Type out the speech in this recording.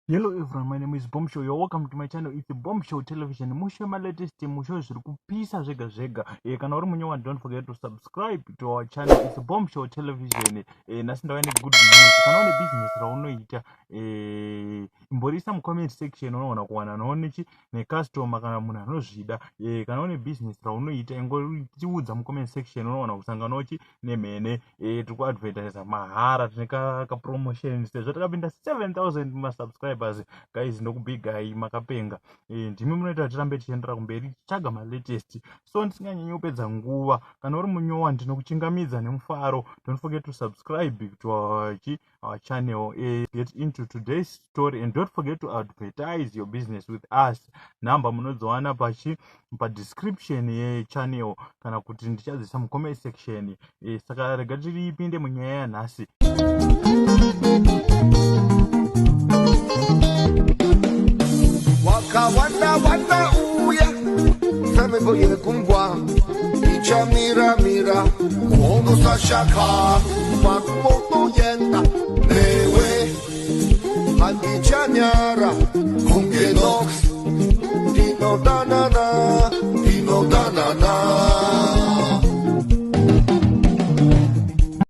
Hello everyone, my name is Bomb Show. You're welcome to my channel. It's Bomb Show Television. Musho ma latest, musho zviri kupisa zvega zvega. Eh, kana uri munyowa don't forget to subscribe to our channel. It's Bomb Show Television. Eh, nhasi ndauya ne good news. Kana une business raunoita, eh, imborisa mu comment section unoona kuwana noone necustomer kana munhu anozvida. Eh, kana une business raunoita ingotiudza mu comment section unoona kusangana uchi nemhene. Eh, tiri kuadvertisa mahara, tine kapromotion sezvo takapinda 7000 masubscribers. Guys, ndokubigai makapenga. Ndimi munoita tirambe tichiendera kumberi tichitsvaga malatest. So ndisinganyanyi kupedza nguva, kana uri munyowa ndinokuchingamidza nemufaro. Don't forget to subscribe to our channel. Get into today's story and don't forget to advertise your business with us. Nhamba munodziwana pachi padescription yechannel kana kuti ndichadzisa mucomment section. Saka rega tiripinde munyaya yanhasi. Wakawanda wanda uya femeko yekungwa ichamiramira kuhondosashaka pakumotoyenda.